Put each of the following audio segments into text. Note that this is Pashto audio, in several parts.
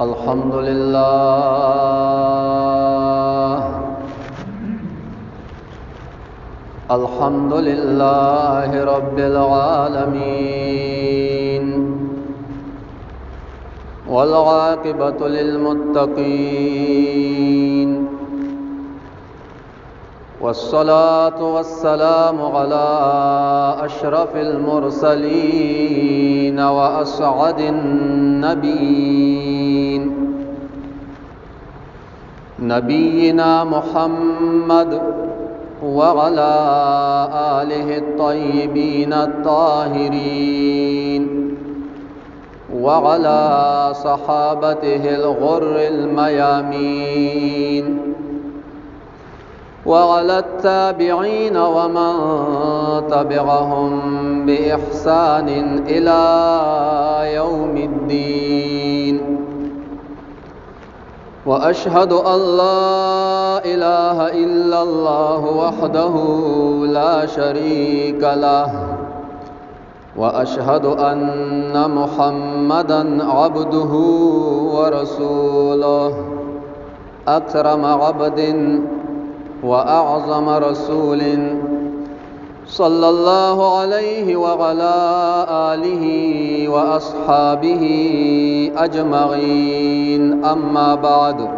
الحمد لله الحمد لله رب العالمين والعاقبة للمتقين والصلاة والسلام على أشرف المرسلين وأسعد النبيين نبينا محمد وعلى آله الطيبين الطاهرين وعلى صحابته الغر الميامين وعلى التابعين ومن تبعهم بإحسان إلى يوم الدين وأشهد أن لا إله إلا الله وحده لا شريك له واشهد ان محمدا عبده ورسوله اكرم عبد واعظم رسول صلى الله عليه وعلى اله واصحابه اجمعين اما بعد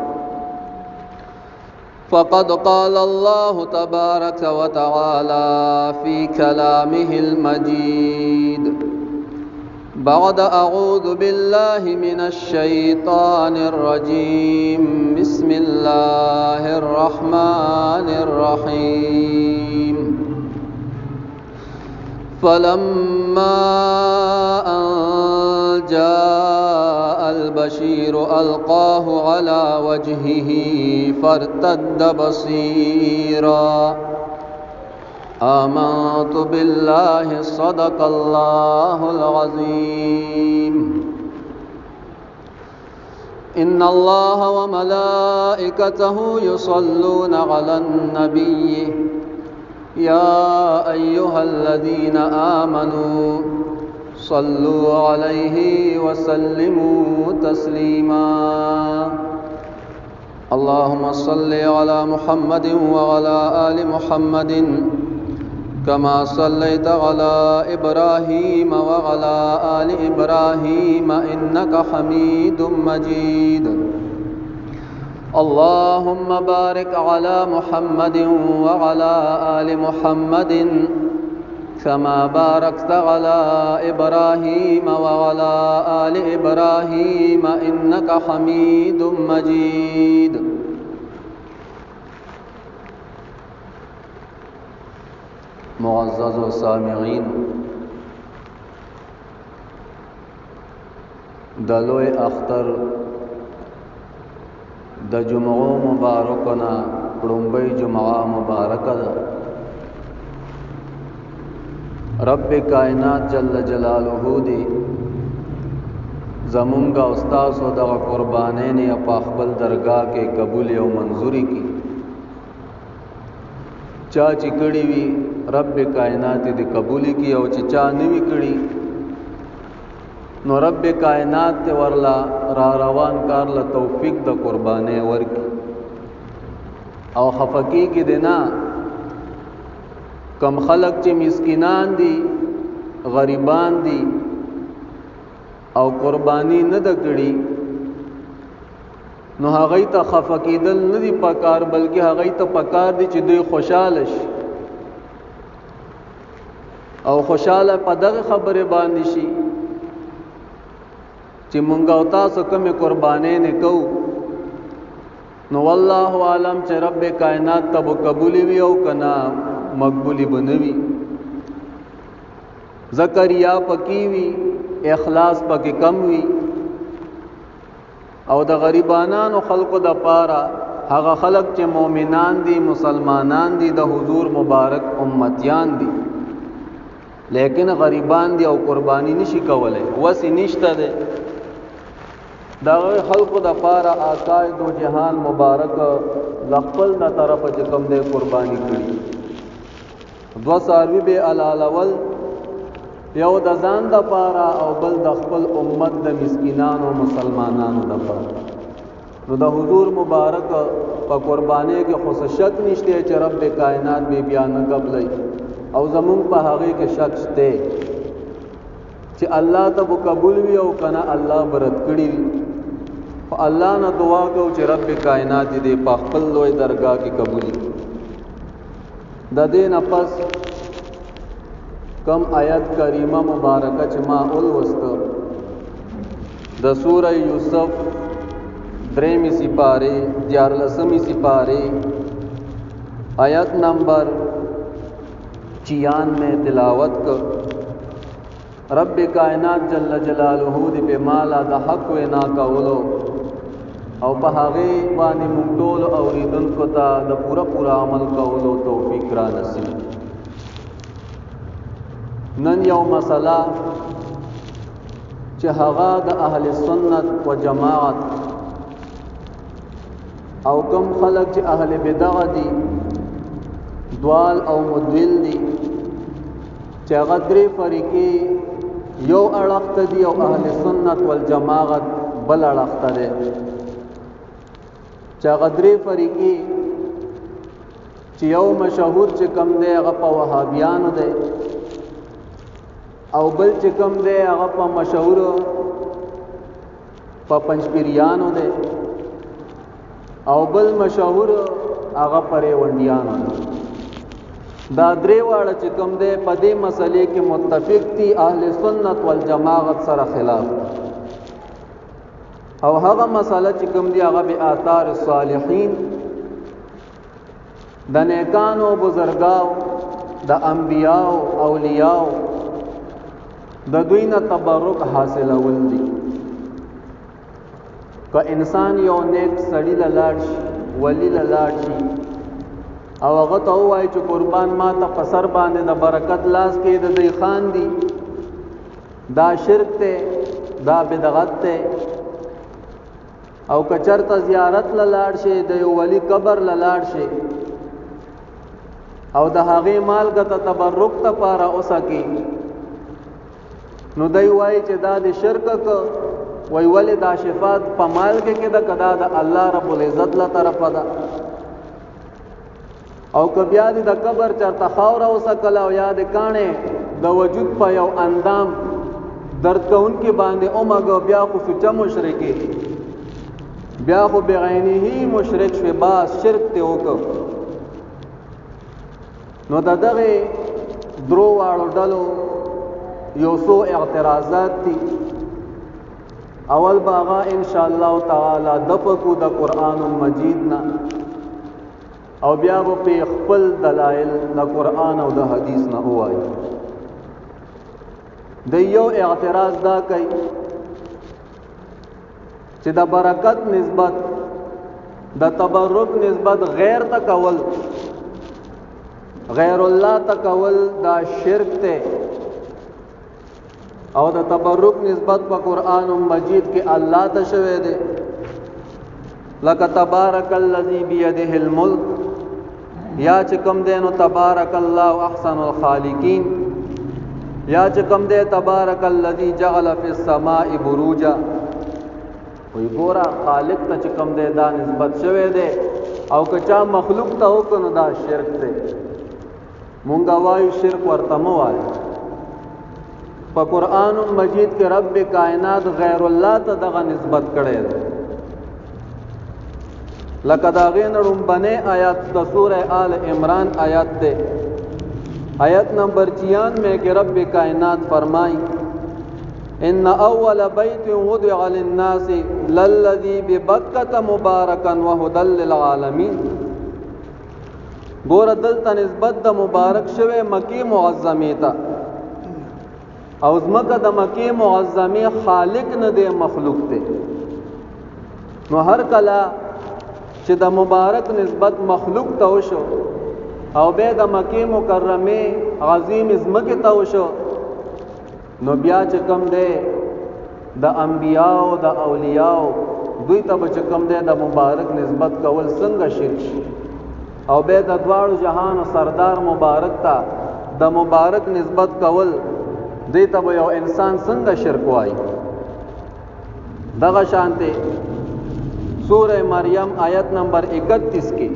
فقد قال الله تبارك وتعالى في كلامه المجيد بعد أعوذ بالله من الشيطان الرجيم بسم الله الرحمن الرحيم فلما أن جاء البشير ألقاه على وجهه فارتد بصيرا آمنت بالله صدق الله العظيم إن الله وملائكته يصلون على النبي يا أيها الذين آمنوا صلوا عليه وسلموا تسليما اللهم صل على محمد وعلى آل محمد كما صليت على إبراهيم وعلى آل إبراهيم إنك حميد مجيد اللهم بارك على محمد وعلى آل محمد كما باركت على إبراهيم وعلى آل إبراهيم إنك حميد مجيد معزز سامعين د لوی اختر د جمعو مبارکو نه ړومبۍ جمعه مبارکه ده. رب کائنات جل جلاله دی زمونږ او ستاسو دغه قربانۍ نه په خپل درگاه کې قبول او منظوري کی. چا چې کړي وي رب کائنات دې قبول کی او چې چا نه وي کړي نو رب کائنات ته ورلا را روان کار له توفیق د قربانې ورکی او خفقی کې دینا کم خلق چې مسکینان دي، غریبان دي او قربانی نه د کړي، نو هغه ته خفقیدل نه دي پکار، بلکې هغه ته پکار دي چې دوی خوشاله شي او خوشاله په دغه خبره باندې شي چې مونږ او تاسو کومې قربانې نه کوو، نو والله عالم چې رب کائنات ته به قبولي وي او کنا مقبولي بنوي. زکریا پکې وي، اخلاص پکې کم وي، او د غریبانانو خلقو د پاره هغه خلق چې مؤمنان دي، مسلمانان دي، د حضور مبارک امتیان دي، لیکن غریبان دي او قرباني نشي کولای، وسی نشته ده، دا خلقو د پاره آقای دو جهان مبارک لخپل د طرفه چې کوم دی قرباني کړي، دوه څاروي به حلالول. یو د ځان د پاره او بل د خپل امت د مسکینانو مسلمانانو د پاره. نو د حضور مبارک په قربانۍ کې خو څه شک نشته چې رب کائنات به بیا نه قبلوي، او زمونږ په هغې کې شک شته چې الله ته به قبول وي او کنه الله به رد کړي وي. خو الله نه دعا کوو چې رب کائنات دې په خپل لوی درګاه کې قبول کړي. د دې نه پس کم آیت کریمه مبارکه چې ما ولوسته د سوره یوسف درېمې سپارې دیارلسمې سپارې آیت نمبر 96 تلاوت ک. رب کائنات جل جلاله دې په مالا د حق وینا کولو او په هغې باندې موږ ټول اورېدونکو ته د پوره پوره عمل کولو توفیق را نصیب. نن یو مسله چې هغه د اهل سنت و جماعت او کم خلک چې اهل بدع دي، دوال او مدل دي، چې هغه درې فریقې یو اړخ ته دي او اهل سنت والجماعت بل اړخ ته دی. چې هغه درې فریقې چې یو مشهور چې کم دی هغه په وهابیانو دی، او بل چې کم دی هغه په مشهور په پنځپیریانو دی، او بل مشهور هغه پریونډیانو دی. دا درې واړه چې کوم دی په دې مسلې کې متفق دي، اهل سنت والجماعت سره خلاف. او هغه مسله چې کوم دی هغه به آثار الصالحین، د نیکانو بزرګاو، د انبیاو اولیاو د دوی نه تبرک حاصلول دي. که انسان یو نیک سړی له لاړ شي، ولی له لاړ شي، او هغه ته ووایي چې قربان ما ته په سر باندې د برکت لاس کې د دی خان دي، دا شرک دی، دا بدعت دی. او که چرته زیارت له لاړ شي، د یو ولی قبر له لاړ شي، او د هغې مالګه ته تبرک ته پاره وسکي، نو دی وایي چې دا د شرک که وای، ولې دا شفاعت په مالګه کې ده که دا د الله رب العزت له طرفه ده؟ او که بیا دې د قبر چرته خاوره وسکله او یا د کاڼې د وجود په یو اندام درد کوونکي باندې ومږه، بیا خو سوچه مشرکې، بیا خو بعینه مشرک شوې، باز شرک ته وکړ. نو د دغه درو واړو ډلو یو څو اعتراضات دي. اول باغا ان شاء الله تعالی دفقو د قرآن مجید نه، او بیا به په خپل دلایل د قرآن او د حدیث نه وایي. د یو اعتراض دا کوي چې د برکت نسبت، د تبرک نسبت غیر ته کول، غیر الله ته کول، دا شرک ته. او د تبرک نسبت په قرآن مجید کې الله ته شوی دی، لکه تبارک الذی بیده الملک، یا چې کوم دی نو تبارک الله احسن الخالقین، یا چې کوم دی تبارک الذی جعل فی السماء بروجا. وی ګوره خالق ته چې کوم دی دا نسبت شوی دی، او که چا مخلوق ته وکړو نو دا شرک دی. مونږ وایو شرک ورته مه وایو. په قرآن مجید کې رب کائنات غیر الله ته دغه نسبت کړی دی، لکه د هغې نه ړومبنی آیات د سوره آل عمران آیات دی، آیت نمبر 96 کې رب کائنات فرمایي ان اول بیت وضع للناس للذي ببکة مبارکا وهدى للعالمین. ګوره دلته نسبت د مبارک شوی مکې معظمې ته، او ځمکه د مکې معظمې خالق نه دی، مخلوق دی. نو هر کله چې د مبارک نسبت مخلوق ته وشو او بیا د مکې مکرمې عظیم ځمکې ته وشو، نو بیا چې کوم دی د انبیاو د اولیاو دوی ته به چې کوم دی د مبارک نسبت کول څنګه شرک شي؟ او بیا د دواړو جهانو سردار مبارک ته د مبارک نسبت کول دې ته به یو انسان څنګه شرک وایي؟ دغه شانته سوره مریم آیت نمبر 31 کې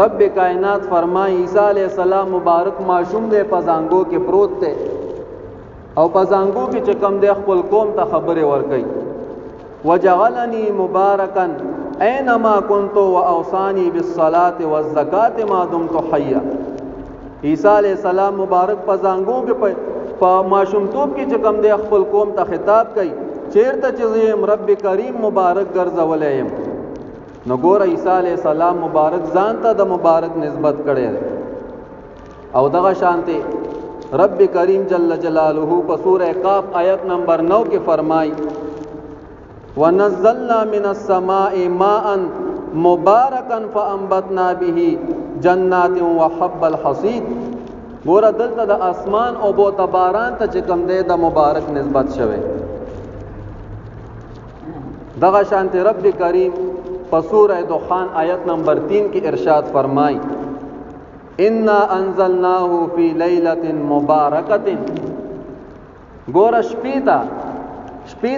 رب کائنات فرمایي، عیسی علی السلام مبارک ماشوم دی، په زانګو کې پروت دی او په زانګو کې چې کم دی خپل قوم ته خبرې ورکوي، وجعلني مبارکا اينما كنت واوصاني بالصلاه والزکاه ما دمت حيا. عیسی علی السلام مبارک په زانګو کې په ماشومتوب کې چې کم دی خپل قوم ته خطاب کوي، چیرته چې زه یم رب کریم مبارک ګرځولی یم. نو ګوره عیسی علی السلام مبارک ځان ته د مبارک نسبت کړی دی. او دغه شانته رب کریم جل جلاله په سوره قاف آیت نمبر 9 کې فرمای، ونزلنا من السماء ماء مبارکا فانبتنا به جنات وحب الحصيد. ګوره دلته د اسمان او بو ته باران ته چې کوم دی د مبارک نسبت شوی. دغه شانته رب کریم په سوره دخان آیت نمبر 3 کې ارشاد فرمای، انا انزلناه فی لیلۃ مبارکۃ. ګوره شپې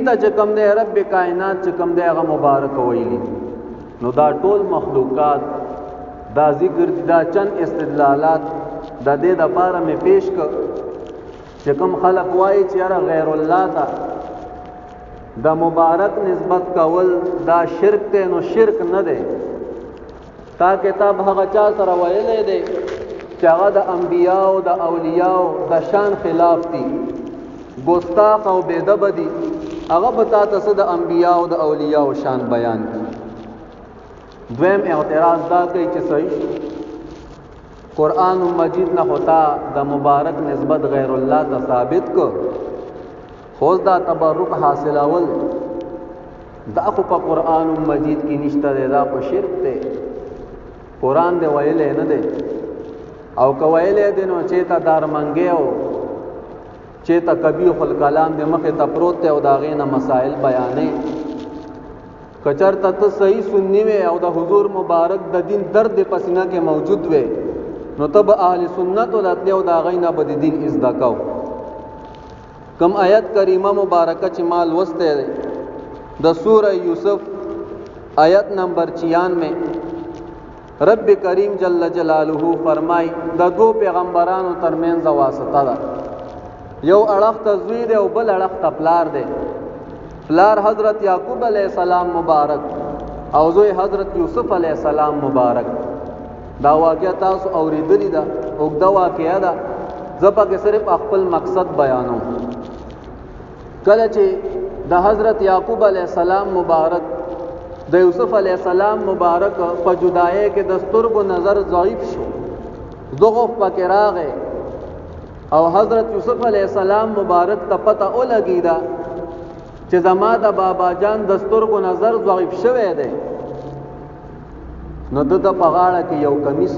ته چې کوم دی رب کائنات چې کوم دی هغه مبارک ویلی. نو دا ټول مخلوقات دا ذکر دي، دا چند استدلالات د دې د پاره مې پیش ک چې کوم خلق وایي چې یاره غیر الله ته د مبارک نسبت کول دا شرک دی، نو شرک نه دی. تا کتاب هغه چا سره ویلی دی چې هغه د انبیاو د اولیاو د شان خلاف دي، ګستاخ او بېدبه دي، هغه به تا ته څه د انبیاو د اولیاو شان بیان کړي. دویم اعتراض دا کوي چې صحیح شو قرآن مجید نه خو تا د مبارک نسبت غیر الله ته ثابت کو، خو اوس دا تبرک حاصلول دا خو په قرآن مجید کې نشته دی، دا خو شرک دی، قرآن دی ویلی نه دی. او که ویلی دی نو چې ته دارمنګی او چې ته قبیح الکلام دی مخې ته پروت دی او د هغې نه مسایل بیانې. که چېرته ته صحیح سني وې او د حضور مبارک د دین درد په سینه کې موجود وې، نو ته به اهل سنتو له تلې او د هغې نه به د دین زده کو. کوم آیت کریمه مبارکه چې ما لوستی دی د سوره یوسف آیت نمبر 96، رب کریم جل جلاله فرمای د دوو پیغمبرانو ترمنځ واسطه ده، یو اړخ ته زوی دی او بل اړخ ته پلار دی. پلار حضرت یعقوب علیه السلام مبارک او زوی حضرت یوسف علیه السلام مبارک. دا واقعه تاسو اورېدلې ده، اوږده واقعه ده، زه پکې صرف خپل مقصد بیانوم. کله چې د حضرت یعقوب علیه السلام مبارک د یوسف علیه السلام مبارک په جدایۍ کې د سترګو نظر ضعیف شو، ضعف پکې راغی او حضرت یوسف علیه السلام مبارک ته پته ولګېده چې زما د بابا جان د سترګو نظر ضعیف شوی دی. نو د ده په غاړه کې یو کمیس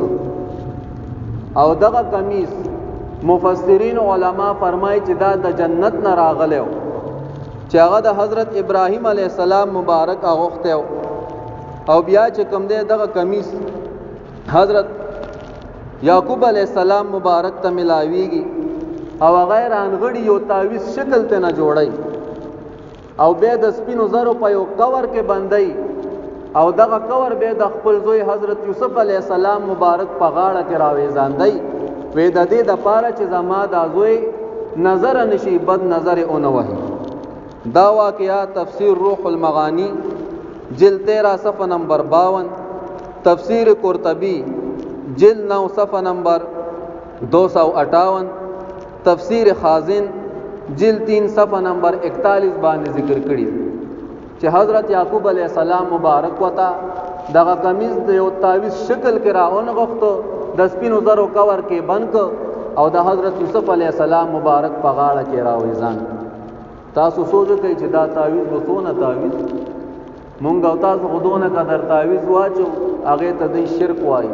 او دغه کمیس مفسرین علما فرمایي چې دا د جنت نه راغلی و، چې هغه د حضرت ابراهیم علیه السلام مبارک اغوښتی و. او بیا چې کوم دی دغه کمیس حضرت یعقوب علیه السلام مبارک ته ملاویږي او هغه یې رانغړي یو تاویز شکل ته نه جوړوي او بیا د سپینو زرو په یو کور کې بندوي او دغه کور بیا د خپل زوی حضرت یوسف علیه السلام مبارک په غاړه کې راویزاندی، وی د دې دپاره چې زما دا زوی نظر نشي، بد نظر یې ونه وهي. دا واقعه تفسیر روح المغانی جلد 13 صفحه نمبر 52، تفسیر قرطبی جلد 9 صفحه نمبر 258، تفسیر خازن جلد 3 صفحه نمبر 41 باندې ذکر کړی چې حضرت یعقوب علیه السلام مبارک وتا دغه کمیز د یو تاویز شکل کې راونغښتو، د سپینو زرو کور کې بند کو او د حضرت یوسف علیه السلام مبارک په غاړه کې راویزان. تاسو سوچ وکړئ چې دا تاویز به څونه تاویز، مونږ او تاسو خو دونه قدر تاویز واچو هغې ته دی شرک وایي.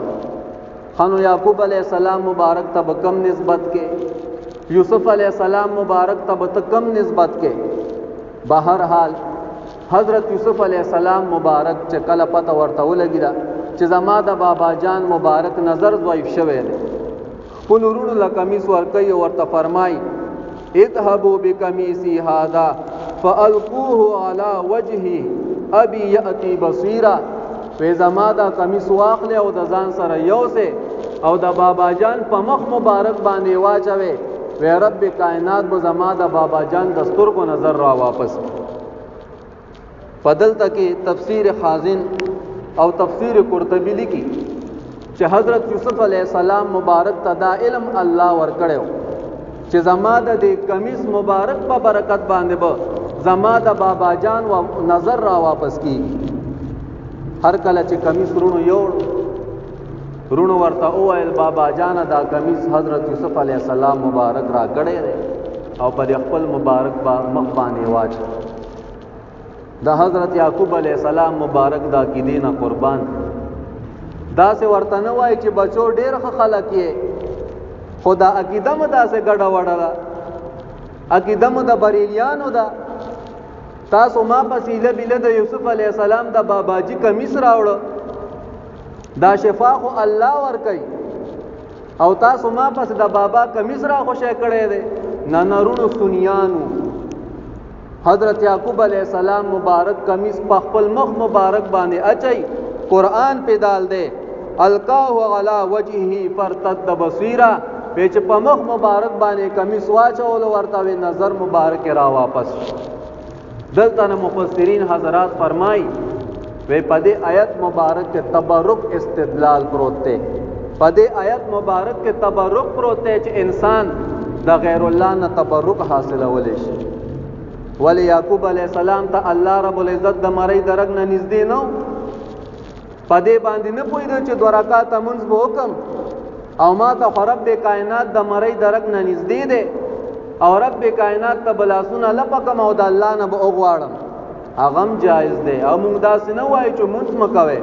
خنو یعقوب علیه السلام مبارک ته به کم نسبت کې، یوسف علیه السلام مبارک ته به ته کم نسبت کې. بهر حال حضرت یوسف علیه السلام مبارک چې کله پته ورته ولګېده چې زما د بابا جان مبارک نظر ضعیف شوی دی، خپل وروڼو له کمیس ورکوي او ورته فرمایي اذهبوا بقميصي هذا فالقوه على وجهي ابي ياتي بصيرا. وې زما دا قمیص واخله او د ځان سره یوسه او د بابا جان په مخ مبارک باندې واچوي، وې رب کائنات به زما د بابا جان د سترګو نظر را واپس. پدلته کې تفسیر خازن او تفسیر قرطبی لیکي چې حضرت یوسف علی السلام مبارک ته دا علم الله ورکړو چې زما د دې قمیص مبارک په برکت باندې به زما د بابا جان و نظر را واپس کیږي. هر کله چې قمیص رونو یو رونو ورته وویل، بابا جان دا قمیص حضرت یوسف علی السلام مبارک را کړی دی او په خپل مبارک با مخ باندې واچ. د حضرت یعقوب علی السلام مبارک دا عقیدې نه قربان. دا سه ورته نه وای چې بچو ډیر ښه خلک یې، خو دا عقیده مو داسې ګډه وډه ده، عقیده مو د بریلیانو ده. تاسو ما پسې له د یوسف علی السلام د باباجي کمیس راوړ، دا شفا خو الله ور کوي، او تاسو ما پس د بابا کمیس را خوشی کړی دی. نه نرونو سنیانو، حضرت یعقوب علیہ السلام مبارک کمیس په خپل مخ مبارک باندې اچي، قران په دال دی، القاه علی وجهه فرتد بصیرا. چې په مخ مبارک باندې کمیس واچول ورته وی نظر مبارک را واپس. دلته نه مفسرین حضرات فرمای وی په دې آیت مبارک کې تبرک استدلال پروت دی، په دې آیت مبارک کې تبرک پروت دی چې انسان د غیر الله نه تبرک حاصلولی شي. ولی یعقوب علیہ السلام ته الله رب العزت د مرۍ د رګ نه نږدې نه، په دې باندې نه پوهېده چې دوه رکعته مونځ به وکړم او ما ته خو رب کائنات د مرۍ د رګ نه نږدې دی او رب کائنات ته به لاسونه لپه کړم او د الله نه به وغواړم. هغه هم جایز دی او موږ داسې نه وایو چې مونځ مه کوئ،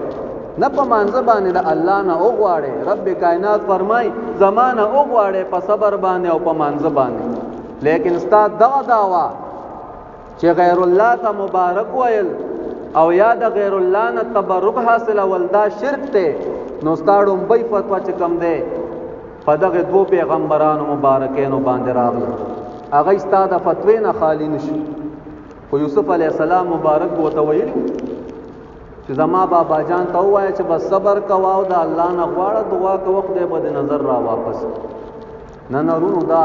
نه، په مانځه باندې د الله نه وغواړئ. رب کائنات فرمایي زما نه وغواړئ په صبر باندې او په مانځه باندې. لیکن ستا دغه دعوا چې غیر الله ته مبارک ویل او یا د غیر الله نه تبرک حاصلول دا شرک دی، نو ستا ړومبۍ فتوا چې کوم دی په دغه دوو پیغمبرانو مبارکینو باندې راغله، هغه ستا د فتوې نه خالی نشو. خو یوسف علیه السلام مبارک ورته ویلي چې زما بابا جان ته ووایه چې بس صبر کوه او د الله نه غواړه، دعا کوه، خدای به د نظر را واپس. نه نه رونو، دا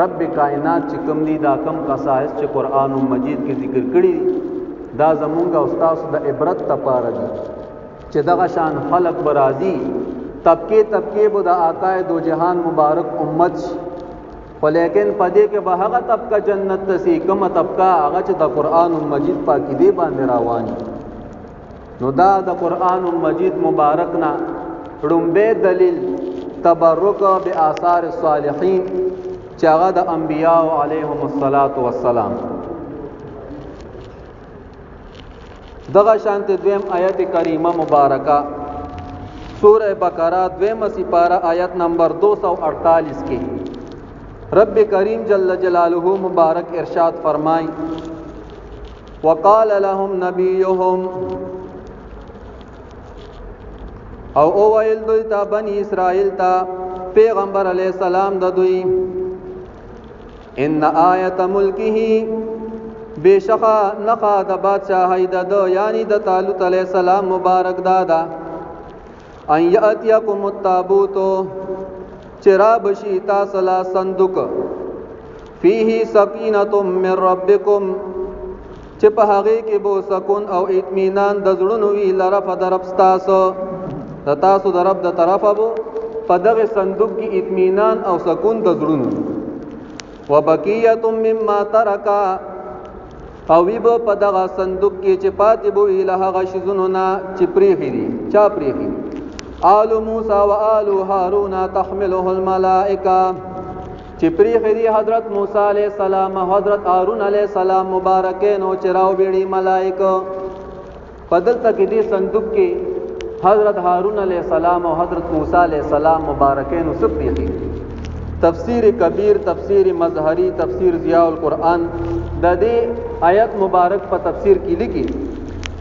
رب کائنات چې کوم دي، دا کم قصائص چې قرآن مجید کې ذکر کړي دا زمونږ او ستاسو د عبرت لپاره دي چې دغه شان خلق به راځي، طبقې طبقې به د آقای دو جهان مبارک امت شي، خو لیکن په دې کې به هغه طبقه جنت ته ځي کومه طبقه هغه چې د قرآن مجید په عقیدې باندې روان. نو دا د قرآن مجید مبارک نه ړومبی دلیل تبرک بآثار الصالحین چې هغه د انبیاء علیهم الصلاة والسلام. دغه شانته دویم آیت کریمه مبارکه سوره بقره دویمه سپاره آیت نمبر 248 کې رب کریم جل جلاله مبارک ارشاد فرمای، وقال لهم نبيهم، او اویل دوی ته بنی اسرائیل ته پیغمبر علی السلام د دوی، ان آیت ملکه، بشخا نخا د بادشاہی د دو یعنی د طالوت علی السلام مبارک دادا، ان یاتیکم التابوت، چرا بشی تاسو لا صندوق، فيه سکینه من ربکم، چې په هغه کې بو سکون او اطمینان د زړونو وی لره فدرب تاسو، د تاسو د رب د طرفه بو په دغه صندوق کې اطمینان او سکون د زړونو، وبقیه مما ترکا، او وی به په دغه صندوق کې چې پاتې بو وی له هغه شیزونو نه چې پریښي دي. چا پریښي؟ آل موسی و آل هارون تحمله الملائکه، چې پریښي دي حضرت موسی علیه السلام او حضرت هارون علیه السلام مبارکینو چې راو بیړي ملائکه. په دلته کې دې صندوق کې حضرت هارون علیه السلام او حضرت موسی علیه السلام مبارکینو څه پریښي؟ تفسیر کبیر، تفسیر مظهری، تفسیر ضیاء القرآن د دې آیت مبارک په تفسیر کې لیکي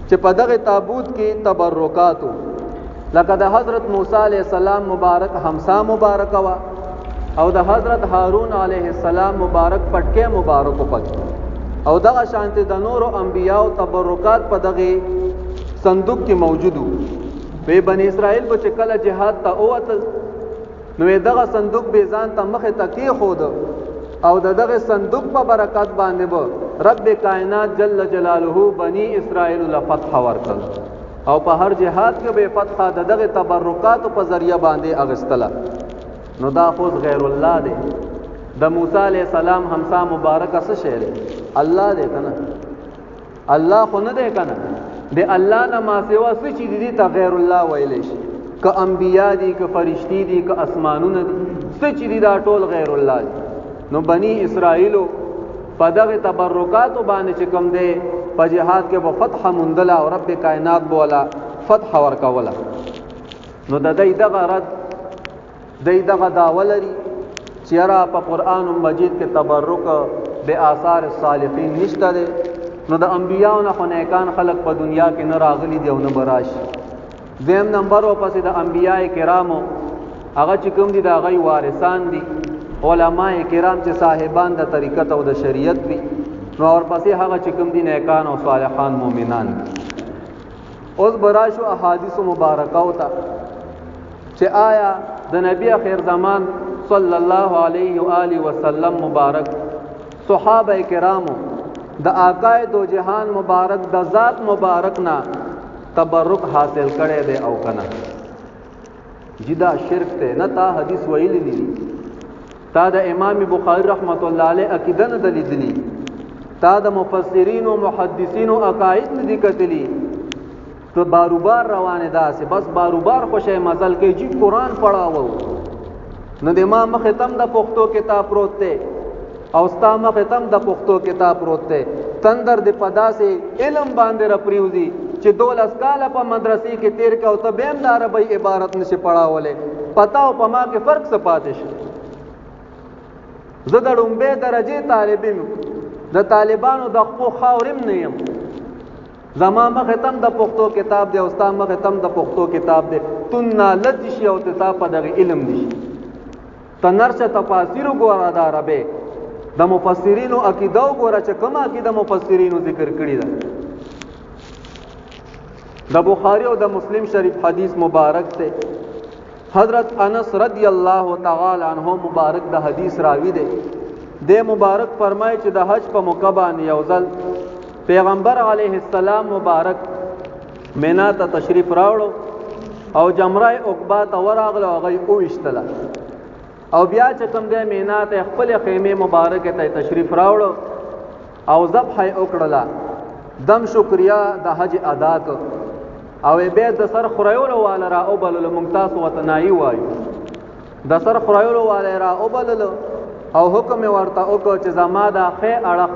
چې په دغه تابوت کې تبرکاتو، لکه د حضرت موسی علیه السلام مبارک همسا مبارک وا، او د حضرت هارون علیه السلام مبارک پټکی مبارک پکې، او دغه شانته د نورو انبیاو تبرکات په دغه صندوق کې موجودو. وی بنی اسرائیل به چې کله جهاد ته اوتل نو دغه صندوق به ځان ته مخه ته کېښود، او د دغه صندوق په برکت باندې به رب کائنات جل جلاله بنی اسرائیل له فتح ورکړ، او په هر جهاد کې به فتح د دغه تبرکات په ذریعہ باندې اغستله. نو دا خو غیر الله دی. د موسی علی السلام همسا مبارکه څه شی دی؟ الله دی کنه؟ الله خو نه دی کنه؟ د الله نه ما سوا څه چې دي ته غیر الله ویلی شي، که انبیا دي، که فرشتي دي، که اسمانونه دي، څه چې دي دا ټول غیر الله دي. نو بنی اسرائیلو په دغه تبرکاتو باندې چې کوم دی په جهاد کې به فتح موندله او رب کائنات به ولا فتح ورکوله. نو د دې دغه رد دی دغه دعوه لري چې یاره په قرآن مجید کې تبرک به آثار الصالحین نشته دی. نو د انبیاو نه خو نیکان خلق په دنیا کې نه راغلي دي او نه به راشي. دویم نمبر ورپسې د انبیاء کرامو هغه چې کوم دي د هغوی وارثان دي، علماء کرام چې صاحبان د طریقت او د شریعت وي، نو ورپسې هغه چې کوم دي نیکان او صالحان مؤمنان دي. اوس به راشو احادیث مبارکو ته چې آیا د نبی اخر زمان صلی الله علیه و آله وسلم مبارک صحابه کرامو د آقای دو جهان مبارک د ذات مبارک نه تبرک حاصل کړي دی او کنه؟ جدا شرک ته نه، تا حدیث ویلی نه، تا د امام بخاری رحمت الله علیه عقیده نه دلیدلی، تا د مفسرین او محدثین او عقاید نه دی کتلی، ته باروبار روانه داسې بس باروبار خوشه مزل کې جی قرآن پڑھاو. نو د ما مخې تم د پښتو کتاب پروت دی او ستا مخې تم د پښتو کتاب پروت دی، تندر د پداسې علم باندې را پریوزي چې 12 کاله په مدرسې کې تیر کا او ته به هم د عربۍ عبارت نشي پڑھاولی. پتا او په ما کې فرق څه پاتې شي؟ زه د ړومبۍ درجې طالب یم، د طالبانو د خپو خاورم نه یم. زما مخې تم د پښتو کتاب دی او ستا مخې تم د پښتو کتاب دی، تون نالت شي او ته تا په دغه علم دي شي. ته نرشه تفاسیر وګوره، د عربۍ د مفسرینو عقیده وګوره چې کومه عقیده مفسرینو ذکر کړې ده. د بخاری او د مسلم شریف حدیث مبارک ته حضرت انس رضی الله تعالی عنہ مبارک د حدیث راوی دی. د مبارک فرمای چې د حج په موقع باندې یو ځل پیغمبر علیه السلام مبارک مینا ته تشریف راوړو او جمره عقبه ته ورغله او هغه یې وویشتله، او بیا چې کوم دی مینا ته خپل خیمه مبارک ته تشریف راوړو او ذبح یې وکړله، دم شکریا د حج ادا کړ، او بیا د سر خریولو والا را وبللو. مونږ تاسو ورته نایي وایو، د سر خریولو والا را وبللو او حکم یې ورته وکړ چې زما دا ښی اړخ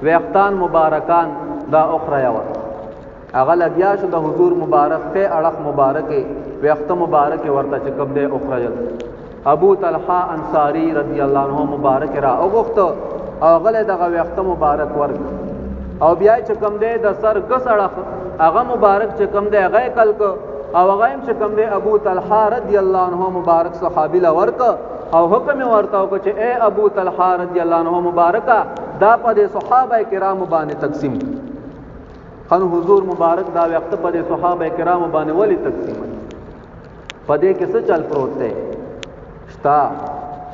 ویښتان مبارکان دا وخریوه. هغه لګیا شو د حضور مبارک ښی اړخ مبارکې ویښته مبارکې ورته چې کوم دی وخریل. ابو طلحه انصاری رضی الله عنه مبارک را وغوښته او هغه دغه ویښته مبارک ورک، او بیا چې کوم دی د سر ګس اړخ هغه مبارک چې کوم دی هغه یې کل که، او هغه هم چې کوم دی ابو طلحه رضی الله عنه مبارک صحابي له ورک، او حکم یې ورته وکړ چې ای ابو طلحه رضی الله عنه مبارکه دا په دې صحابه کرامو باندې تقسیم کړه. خن حضور مبارک دا وخت په دې صحابه کرامو باندې ولې تقسیم؟ په دې کې څه چل پروت دی؟ شتا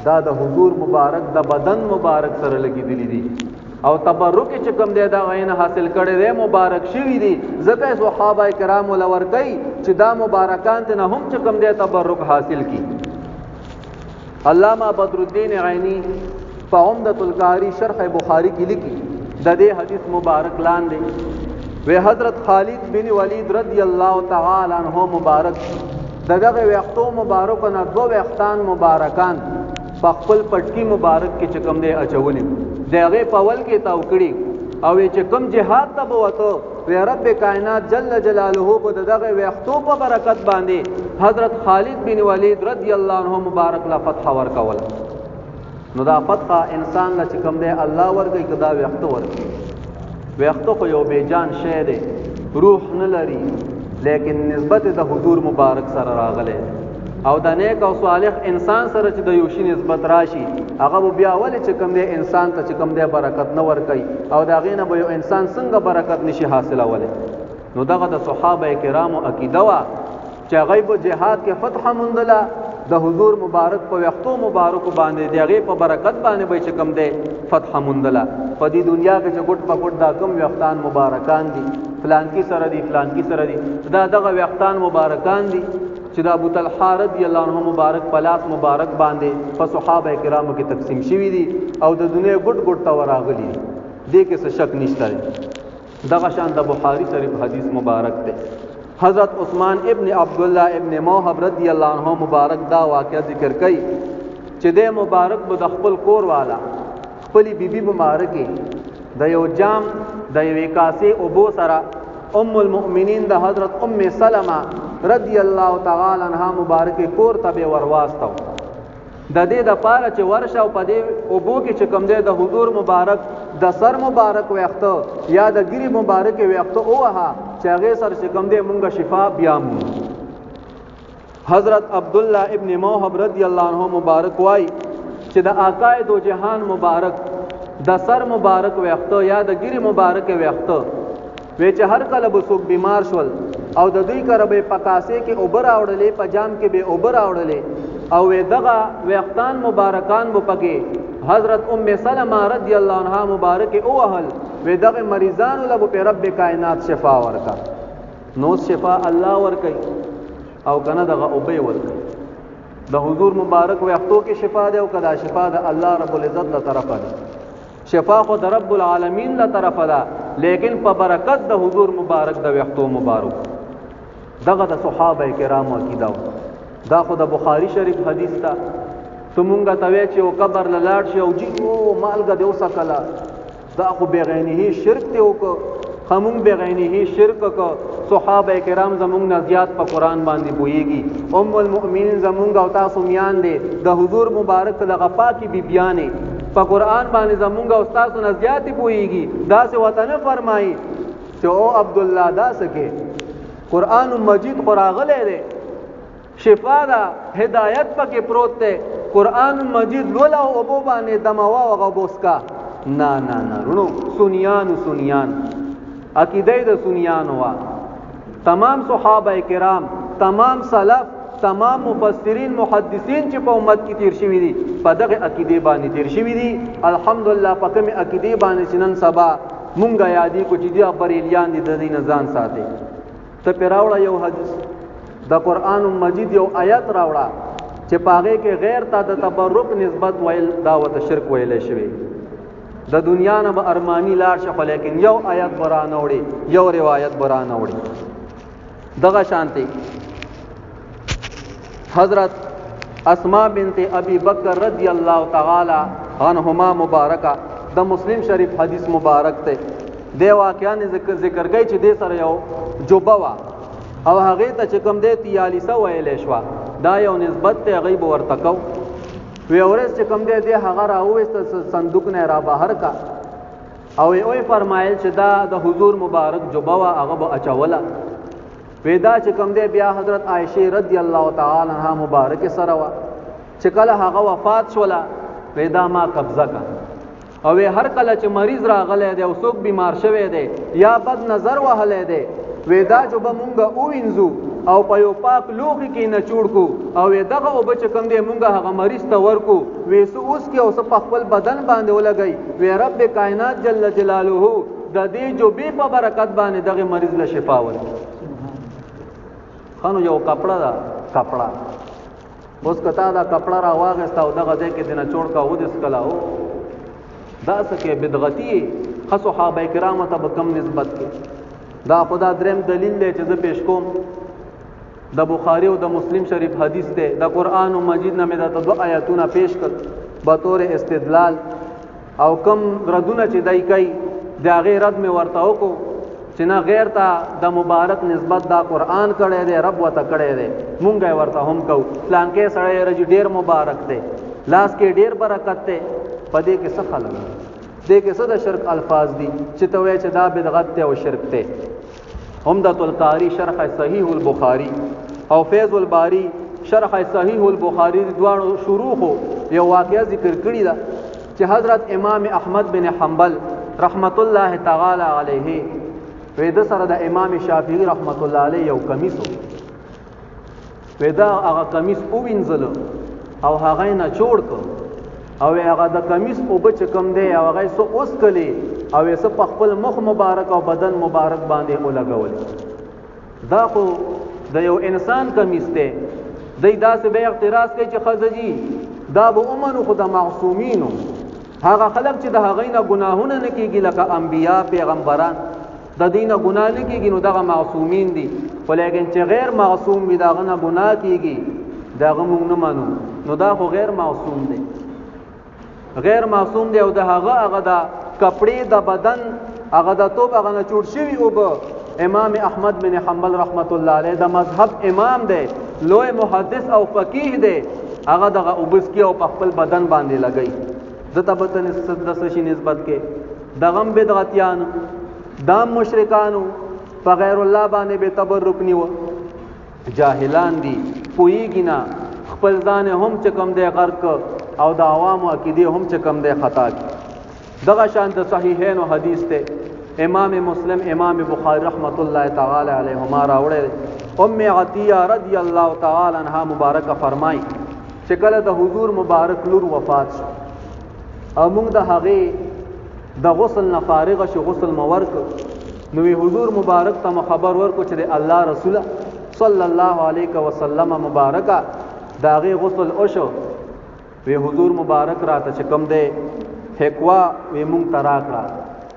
دا د حضور مبارک د بدن مبارک سره لګیدلی دي او تبرک چې کوم دی دا غین حاصل کړي دی مبارک شوی دی، ځکه صحابه کرام لور کوي چې دا مبارکان ته نه هم چې کوم دی تبرک حاصل کی. علامہ بدر الدین عینی په عمدۃ القاری شرح بخاری کې لیکي د دې حدیث مبارک لاندې وی حضرت خالد بن ولید رضی الله تعالی عنہ مبارک د دغه ویختو مبارک نه دو ویختان مبارکان په خپل پټکی مبارک کې چې کوم دی اچولي د هغې په ول کې تاو کړي، او چې کوم جهاد ته به وته وی رب کائنات جل جلاله به دغه ویختو په برکت باندې حضرت خالد بن ولید رضی الله عنه مبارک لا فتح ورکول. نو دا فتح انسان له چې کوم دی الله ورکوي که دا ویخته ورکوي؟ ویخته خو یو بې جان شی دی، روح نه لري، لیکن نسبت د حضور مبارک سره راغلی. او د نیک او صالح انسان سره چې د یو شي نسبت راشي، هغه به بیا ولې چې کوم دی انسان ته چې کوم دی برکت نه ورکوي، او د هغې نه به یو انسان څنګه برکت نشي حاصلولی؟ نو دغه د صحابه کرامو عقیده وه چې هغوی به جهاد کې فتح موندله، د حضور مبارک په ویښتو مبارکو باندې د هغې په برکت باندې به چې کوم دی فتح موندله. په دې دنیا کې چې ګوټ په ګوټ دا کوم ویښتان مبارکان دي، فلانکي سره دي، فلانکي سره دي، دا دغه ویښتان مبارکان دي چې د ابو طلحه رضی الله عنه مبارک په لاس مبارک باندې په صحابه کرامو کې تقسیم شوي دي او د دنیا ګوټ ګوټ ته وراغلي دي. دې کې څه شک نشته دی. دغه شان د بخاری شریف حدیث مبارک دی. حضرت عثمان ابن عبد الله ابن موهب رضی الله عنه مبارک دا واقعه ذکر کړي چې د مبارک به د خپل کور والا خپل بیبي مبارکي د یو جام د یوې کاسې اوبو سره ام المؤمنین د حضرت ام سلمہ رضی الله تعالی عنها مبارک کور ته به ورواستو، د دې د پاره چې ورشه او په دې اوبو کې چې کوم دی د حضور مبارک د سر مبارک ویخته یا د ګری مبارک ویخته اوه چې هغه سر چې کوم دی مونږه شفا بیا مو. حضرت عبد الله ابن موهب رضی الله عنه مبارک وای چې د آقای دو جهان مبارک د سر مبارک ویخته یا د ګری مبارک ویخته وی چې هر کله به څوک بیمار شول او د دوی کره به په کاسې کې اوبه راوړلې، په جام کې به اوبه راوړلې او وی دغه ویختان مبارکان به پکې حضرت ام سلمہ رضی الله عنها مبارک اوهل، وی دغه مریضانو له په رب کائنات شفا ورکا. نو شفا الله ورکي او کنه دغه اوبه ورکي. د حضور مبارک ویختو کې شفا ده او کدا شفا ده الله رب العزت له طرفه ده. شفا خو د رب العالمین له طرفه ده، لیکن په برکت د حضور مبارک د ویختو مبارک. دغه د صحابه کرامو عقیده وه. دا خو د بخاری شریف حدیث ده. ته مونږ ته وایې چې یو قبر له لاړ شي او جي او مالګه دې وڅکله، دا خو بغینه شرک دی وکړ. خمون بغینه شرک کو. صحابه کرام زمونږ نه زیات په قرآن باندې پوهیږي. ام المؤمنین زمونږ او تاسو میان دی، د حضور مبارک دغه پاکې بیبیانې په قرآن باندې زمونږ او تاسو نه زیاتې پوهیږي. داسې ورته نه فرمایي چې او عبدالله دا څه کې، قرآن مجید خو راغلی دی، شفا ده، هدایت پکې پروت دی، قرآن مجید لولا او اوبو باندې دموا او هغه بوسکا. نه نه نه رونو، سنیانو سنیان عقیده د سنیانو وا. تمام صحابه کرام، تمام سلف، تمام مفسرین محدثین چې په امت کې تیر شوي دي په دغه عقیده باندې تیر شوي دي. الحمدلله په کومې عقیده باندې چې نن سبا مونږه یادې کو چې دی بریلیان دي، د دې نه ځان ساتي. ته پرې راوړه یو حدیث، د قرآن مجید یو آیت راوړه چې په هغې کې غیر ته د تبرک نسبت ویل دا ورته شرک ویلی شوی. د دنیا نه به ارمانی لاړ شي، خو لیکن یو آیت به رانه وړي، یو روایت به رانه وړي. دغه شانتې حضرت اسما بنت ابي بکر رضی الله تعالی عنهما مبارکه د مسلم شریف حدیث مبارک ته دی واقعا ذکر کوي چې د سره یو جوبه وه او هغې ته چې کوم دی تیالیسه ویلی شوه، دا یو نسبت دی، هغوی به ورته کو. وی ورځ چې کوم دی دی هغه راوویسته، صندوق نه یې را بهر کا او وی فرمایل چې دا د حضور مبارک جوبه وه، هغه به اچوله. وی دا چې کوم دی بیا حضرت عائشه رضی الله تعالی عنها مبارک سره وه چې کله هغه وفات شوله، وی دا ما قبضه کا. او وی هر کله چې مریض راغلی دی او څوک بیمار شوی دی یا بد نظر وهلی دی، وی دا جو به مونږ ووینځو او په یو پاک لوښي کې نچوړ کو او وی دغه اوبه چې کوم دی مونږ هغه مریض ته ورکو، وی څه اوس کې او څه په خپل بدن باندې ولګوي، وی رب کائنات جل جلاله د دې جوبې په برکت باندې دغه مریض له شفا ورکړي. خانو یو کپړه ده، کپړه اوس که تا دا کپړه را واغسته او دغه ځای کې دې نچوړ کا ودې څکله، او دا څه کې بدغتي یې، ښه صحابه کرامو ته به کم نسبت کې. دا خو دا دریم دلیل دی چې زه پیش کوم، د بخاری او د مسلم شریف حدیث دی. د قرآن مجید نه مې درته دوه آیتونه پیش کړل بطور استدلال، او کم ردونه چې دی کوي د هغې رد مې ورته وکړو چې نه غیر ته د مبارک نسبت دا قرآن کړی دی، رب ورته کړی دی، مونږ یې ورته هم کوو. فلانکی سړی رجی ډېر مبارک دی، لاس کې ډېر برکت دی، په دې کې څه خلک دي؟ دې کې څه د شرک الفاظ دي چې ته وایې چې دا بدعت دی او شرک دی؟ عمدة القاری شرح صحیح البخاری او فیض الباری شرح صحیح البخاری دواړو شروع یو واقعه ذکر کړی ده چې حضرت امام احمد بن حنبل رحمت الله تعالی علیه وې د سره د امام شافعی رحمت الله علیه یو کمیس وې دا هغه کمیس او وینځل او هغه نه چوړ کو او هغه د کمیس او بچ کم دی او هغه سو اوس کلی او یې په خپل مخ مبارک او بدن مبارک باندې ولګول. دا خو د یو انسان کمیس دی، دی داسې به اعتراض کوي چې ښځه جي دا به ومنو، خو د معصومینو هغه خلک چې د هغوی نه ګناهونه نه کېږي لکه انبیا پیغمبران د دوی نه ګناه نه کېږي نو دغه معصومین دي، خو لیکن چې غیر معصوم وي د هغه نه ګناه کېږي د هغه موږ نه منو، نو دا خو غیر معصوم دی، غیر معصوم دی. او د هغه هغه د کپړې د بدن هغه د توب هغه نه جوړ شوي اوبه امام احمد بن حنبل رحمت الله علیه د مذهب امام دی، لوی محدث او فقیه دی، هغه دغه اوبه څکي او په خپل بدن باندې لګوي. دته به ته د څه شي نسبت کې؟ دغم بدعتیانو، دام مشرکانو، په غیر الله باندې به تبرک نیوه، جاهلان دي، پوهېږي نه، خپل ځان هم چې کوم دی غرق او د عوامو عقیدې هم چې کوم دی خطا کړي. دغه شان د صحیحینو حدیث دی، امام مسلم امام بخاری رحمت الله تعالی علیهما راوړی دی. ام عطیه رضی الله تعالی عنها مبارکه فرمایي چې کله د حضور مبارک لور وفات شو او موږ د هغې د غسل نه فارغ شو، غسل مو ورکړ، نو حضور مبارک ته مو خبر ورکړو چې د الله رسوله صلی الله علیه وسلم مبارکه د هغې غسل وشو. وی حضور مبارک راته چې کوم دی حکوا وی مونږ ته راکړه.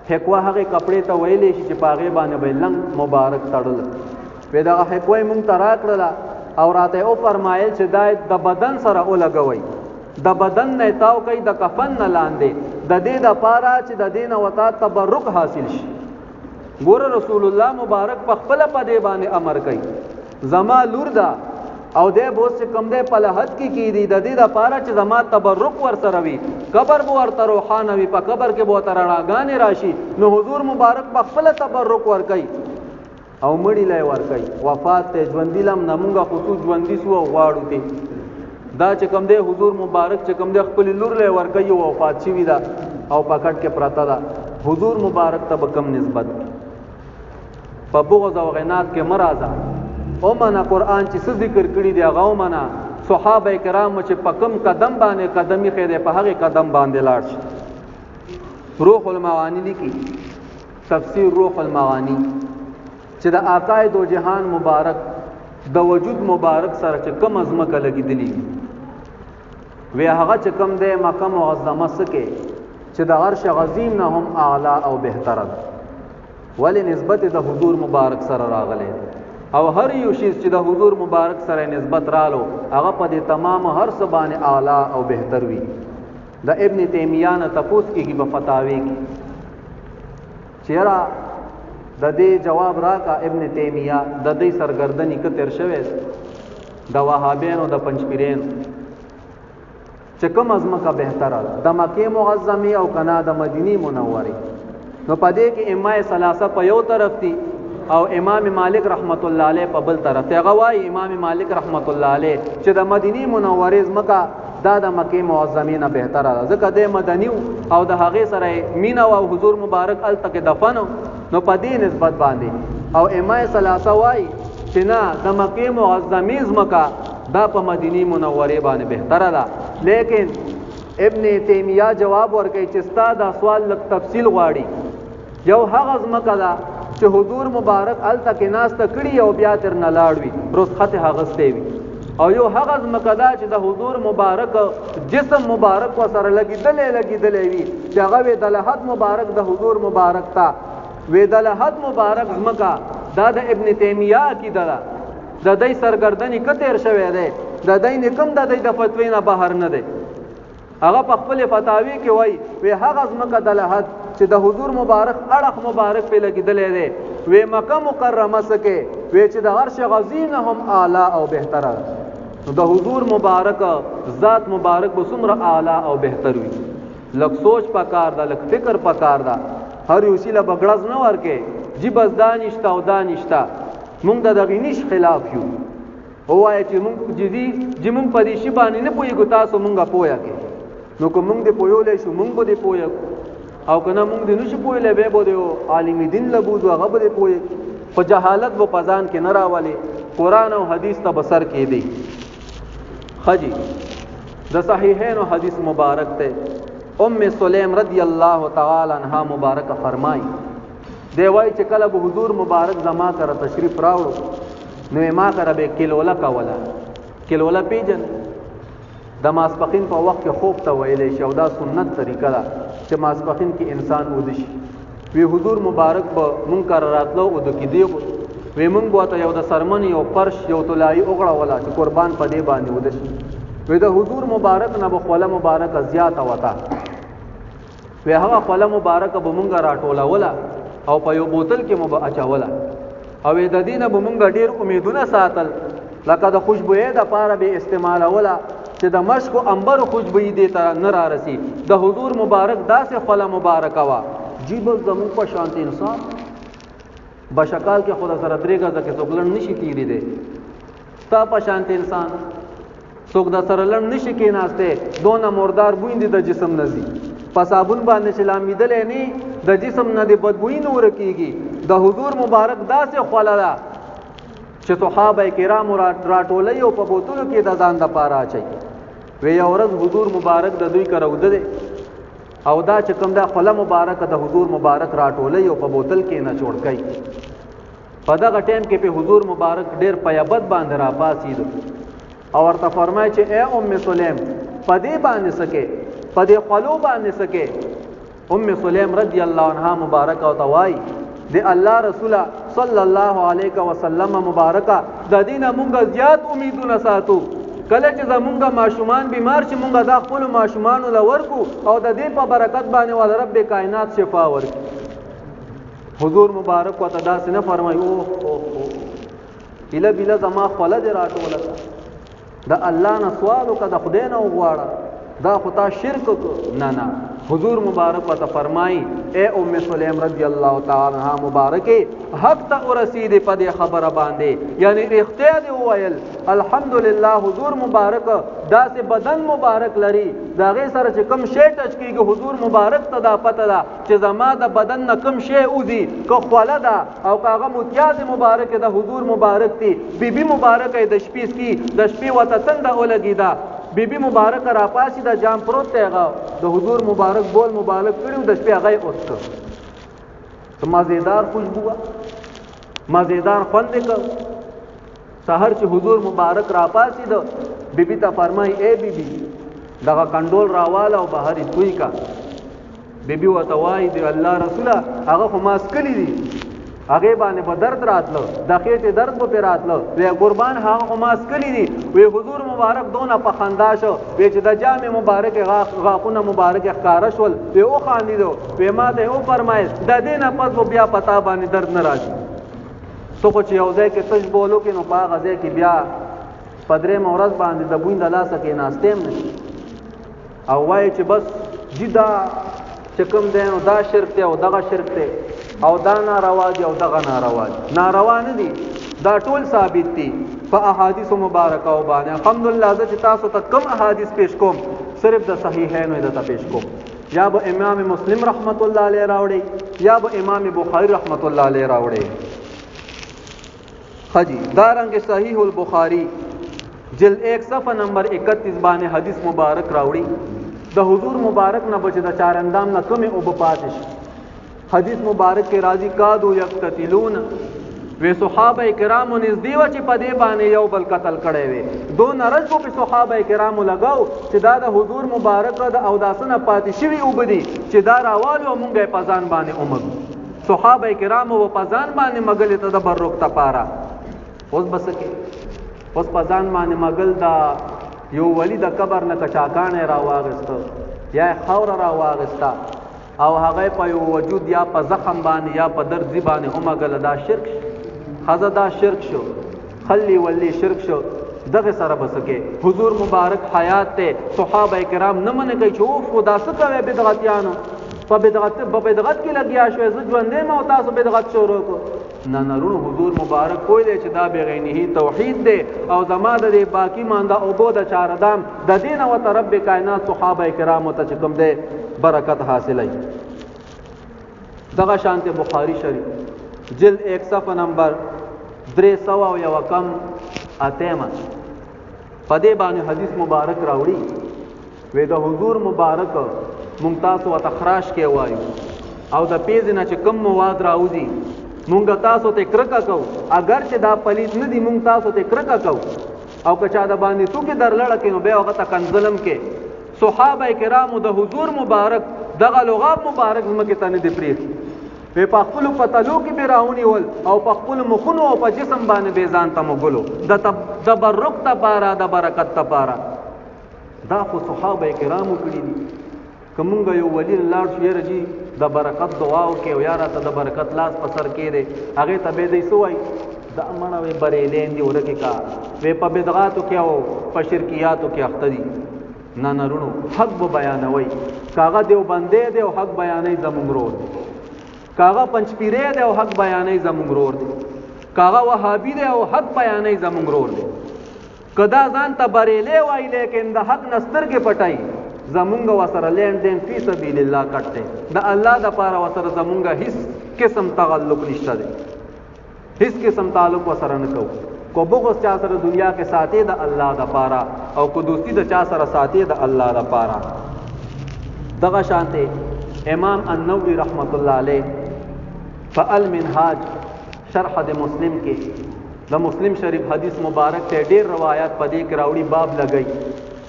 حکوا هغې کپړې ته ویلی شي چې په هغې باندې به یې لنګ مبارک تړل. وی دغه حکوا یې مونږ ته راکړله او راته یې وفرمایل چې دا د بدن سره ولګوئ، د بدن نه تاو کوي د کفن نه لاندې، د دې د پاره چې د دې نه وتا تبرک حاصل شي. ګوره رسول الله مبارک په خپله په دې باندې امر کوي، زما لور ده او دی به اوس چې کوم دی په لحد کې کېدي، د دې دپاره چې زما تبرک ورسره وي، قبر به ورته روښانه وي، په قبر کې به ورته رڼاګانې راشي، نو حضور مبارک په خپله تبرک ورکوي او مړي له یې ورکوي. وفات دی، ژوندي له هم نه، مونږ خو څو ژوندي سو او غواړو ترې. دا چې کوم دی حضور مبارک چې کوم دی خپلې لور له یې ورکوي او وفات شوي ده او په کټ کې پرته ده، حضور مبارک ته به کم نسبت په بغض او غنات کې مه راځه. ومنه قرآن چې څه ذکر کړي دي هغه ومنه، صحابه کرامو چې په کوم قدم باندې قدم ایښی دی په هغې قدم باندې لاړ شي. روح المعانی لیکي، تفسیر روح المعانی، چې د آقای دو جهان مبارک د وجود مبارک سره چې کوم ځمکه لګېدلې وي هغه چې کوم دی مکه معظمه سکه چې د عرش عظیم نه هم اعلی او بهتره ده، ولې نسبت د حضور مبارک سره راغلی او هر یو شیز چې د حضور مبارک سره نسبت رالو هغه په دې تمام هر څه باندې اعلی او بهتر وي. د ابن تیمیه نه تپوس کېږي په فتاوی کې چیرې د دې جواب راکا ابن تیمیه د دې سرګردنی کتر شوی د وهابینو د پنځپیرینو چې کوم ازمکه بهتره ده، د مکې معظمې او کنا د مدینې منورې. نو په دې کې امام ثلاثه په یو طرف دي او امام مالک رحمت الله علیه په بل طرف دی. هغه وایي امام مالک رحمت الله علیه چې د مدینې منورې ځمکه دا د مکې معظمې نه بهتره ده، ځکه دی مدني او د هغې سره مینه او حضور مبارک هلته کې دفن، نو په دې نسبت باندې. او امام ثلاثه وایي چې نه، د مکې معظمې ځمکه دا په مدینې منورې باندې بهتره ده. لیکن ابن تیمیه جواب ورکوي چې ستا دا سوال لږ تفصیل غواړي. یو هغه ځمکه ده چې حضور مبارک هلته کې ناسته کړي او بیا تر نه لاړ وي، رخصت یې اخیستی وي، او یو هغه ځمکه ده چې د حضور مبارک جسم مبارک ورسره لګېدلی لګېدلی وي، چې هغه وي د لحد مبارک د حضور مبارک ته وی د لحد مبارک ځمکه. دا د ابن تیمیه عقیده ده. د دی سرګردنی که تیر شوی دی، د دی نکم د دی د فتوی نه بهر نه دی. هغه په خپل فتاوی کې وای وی هغه ځمکه د لحد چې د حضور مبارک اړخ مبارک په لګیدلې دی، وی مکه مکرمه سکه وی چې د عرش عظیم نه هم اعلی او بهتره ده. نو د حضور مبارک ذات مبارک به څومره اعلی او بهتر وي. لږ سوچ پکار ده، لږ فکر پکار ده. هر یو شي له به ګړز نه ورکې جی بس دا نشته او دا نشته. مونږ د دغې نش خلاف یو. ووایه چې مونږ جدي چې مونږ په دې شی باندې نه پوهیږو، تاسو مونږه پوهه کې. نو که مونږ دې پوهولی شو، مونږ به دې پوهه کړو، او که نه مونږ دې نشو پوهولی، بیا به دې عالم دین له بوځو، هغه به دې پوهه. خو جهالت به په ځان کې نه راولې، قرآن او حدیث ته به سر کېدی. ښه جي، د صحیحینو حدیث مبارک دی. ام سلیم رضی الله تعالی عنها مبارک فرمای دی، وای چې کله به حضور مبارک زما کره تشریف راوړو، نو ما کره به کلوله کوله. کلوله پیجن؟ د ماسپخین په وخت کې خوب ته ویلی شي، او دا سنت طریقه ده چې ماسپخین کې انسان اوده شي. وی حضور مبارک به مونږ کره راتلو، اوده کېدی به. وی مونږ به ته یو د سرمن یو فرش یو طلایي وغړوله چې قربان په دې باندې اوده شي. وی د حضور مبارک نه به خوله مبارکه زیاته وته. وی هغه خوله مبارکه به مونږ راټولوله او په یو بوتل کې مو به اچوله، او د دې نه به مونږ ډېر امیدونه ساتل، لکه د خوشبویۍ دپاره به استعمالوله چې د مشک او عنبر خوشبویي دې ته نه رارسي. د حضور مبارک داسې خوله مبارکه وه جی، بس زموږ په شانتې انسان بشکال کې خو د سره درې ګزه کې څوک لنډ نشي تېري دی. ستا په شانتې انسان څوک د سره لنډ نشي کېناستی، دونه مردار بوی دي د جسم نه ځي. په صابون باندې چې لامبېدلی نه، د جسم نه د بدبویي نه ورکېږي. د حضور مبارک داسې خوله ده چې صحابه کرامو راټولوي او په بوتلو کې د ځان دپاره اچوي. وی یو ورځ حضور مبارک د دوی کره اوده دی، او دا چې کوم دا خوله مبارکه د حضور مبارک راټولوي او په بوتل کې نه جوړ کوي. په دغه ټایم کې په حضور مبارک ډېر په یبد باندې راپاڅېدو او ورته فرمایي چې ای ام سلیم، په دې باندې سکه، په دې خلو باندې سکه؟ ام سلیم رضی الله عنها مبارک او توای د الله رسول صلی الله علیه وسلم مبارکه، د دینه مونږ زیات امیدونه ساتو. کله چې زمونږ ماشومان بیمار شي، مونږ دا خپل ماشومانو له ورکو او د دې په برکت باندې ول رب کائنات شفا ورکړي. حضور مبارک وته داسې نه فرمایي، اوه اوه اوه، اله بله زما خوله دې راټوله، د الله نه سوال وکړه، د خدای نه وغواړه، دا خو تا شرک وکړو. نه نه، حضور مبارک ورته فرمایي ای ام سلیم رضی الله تعالی عنها مبارکې، حق ته ورسېدې په دې خبره باندې، یعنی رښتیا دې وویل. الحمدلله، حضور مبارک داسې بدن مبارک لري، د هغې سره چې کوم شی ټچ کېږي، حضور مبارک ته دا پته ده چې زما د بدن نه کوم شی وځي، که خوله ده او که هغه متیازې مبارکې د حضور مبارک دي. بیبي مبارکه یې د شپې څکي، د شپې ورته تنده ولګېده. بیبي مبارکه راپاڅېده، جام پروت دی، هغه د حضور مبارک بول مبارک کړي، د شپې هغه یې وڅښه. مزیدار خوشبو وه، مزیدار خوند یې کړ. سحر چې حضور مبارک راپاڅېده، بیبي ته فرمایي ای بیبي، دغه کنډول راواله او بهر یې توی کا. بیبي ورته وایي د الله رسوله، هغه خو ما څکلي دي، هغې باندې به درد راتله، د خېټې درد به پرې راتله. وی قربان، هغه خو ما څکلي دي. وی حضور مبارک دونه په خندا شو، وی چې د جامې مبارکې غاښونه مبارکې ښکاره شول. وی وخاندېدو، وی ما ته یې وفرمایل د دې نه پس به بیا په تا باندې درد نه راځي. ته خو چې یو ځای کې تش بول وکړې، نو په هغه ځای کې بیا په درېیمه ورځ باندې د بوی د لاسه کېناستی هم نه شي، او وایي چې بس جی دا چې کوم دی نو دا شرک دی او دغه شرک دی او دا ناروا دی او دغه ناروا دی. ناروا نه دي، دا ټول ثابت دي په احادیث مبارکه او باندې. الحمدلله، زه چې تاسو ته کوم احادیث پیش کوم، صرف د صحیحینو یې درته پیش کوم. یا به امام مسلم رحمت الله علیه راوړي، یا به امام بخاری رحمت الله علیه راوړي. خجی دارنګ صحیح البخاری جلد 1 صفحه نمبر 31 باندې حدیث مبارک راوړي. د حضور مبارک نه بچ د چارندام نه کمې اوبه پاتې شي. حدیث مبارک کې راځي کادو یقتتلون، وی صحابه کرامو نږدې و چې په دې باندې یو بل قتل کړی وي. دون رجب په صحابه کرامو لګاو چې دا د حضور مبارک د اوداسنه پاتې شوي اوبه دي چې دا راوالو مونږ په ځان باندې ومږو. صحابه کرامو په ځان باندې مګلې ته د برک تپاره. اوس بس کې اوس په ځان باندې مګل، دا یو ولی د قبر نه کچاکانه را واغسته یا خاوره را واغسته او هغه په یو وجود یا په زخم باندې یا په درد زی باندې ومګل، دا شرک شو. خزه دا شرک شو، خلی ولی شرک شو. دغه سره بسکه حضور مبارک حیات ته صحابه کرام نه منې کوي چې اوف خدا څه کوي بدعتیانو، په بدعت کې لګیا شوې، زه ژوندې ما او تاسو بدعت شروع کو. نه نرونو، حضور مبارک کوی دی چې دا بغینه توحید دی او زما د دې باقی مانده اوبو د چاردام د دین او ته رب کائنات صحابه کرامو ته چې کوم دی برکت حاصلای. دغه شانته بخاری شریف جلد 1 صفحه نمبر 301 کم اتیمه پدې باندې حدیث مبارک راوړي. وې د حضور مبارک مونږ تاسو ته خراش کې وایو او د پیز نه چې کم مواد راوځي مونږ تاسو ته کرکه کو، اگر چې دا پلیت نه دی مونږ تاسو ته کرکه کو، او که چا د باندې تو کې درلړه کې نو بیا هغه ته کنزلم کې. صحابه کرامو د حضور مبارک دغه لغاب مبارک زمکه ته نه دی پریښي، په خپل پتلو کې به راونیول او په خپل مخونو او په جسم باندې به ځان ته مګلو د تبرک تپاره، د برکت تپاره. دا خو صحابه کرامو کړي دي. که مونږ یو ولی لاړ شو، یاره جی د برکت دعا وکړي او یاره ته د برکت لاس په سر کې دی، هغې ته به دی څه وایي؟ دا مړه وی بریلین دي، ورکې کا وی په بدعاتو کې او په شرکیاتو کې اخته دي. نه نرونو، حق به بیانوي. کاغه دیوبندی دی او حق بیانوي زمونږ ورور دی، کاغه پنځپیری دی او حق بیانوي زمونږ ورور دی، کاغه وهابي دی او حق بیانوي زمونږ ورور دی. کدا ځان ته بریلی وای لیکن د حق نه سترګې پټای، زمونږ وسره لین دین فی سبیل الله کټ دی، د الله د پاره وسره زمونږ هیڅ قسم تعلق نشته دی، هیڅ قسم تعلق وسره نه کوو. کو بغض چا سره دنیا کې ساتي د الله د پاره، او کو دوستی د چا سره ساتي د الله د پاره. دغه شانته امام النووي رحمت الله علیه فالمنهاج شرح د مسلم کې د مسلم شریف حدیث مبارک ته ډیر روایت پدې کې راوړي. باب لګی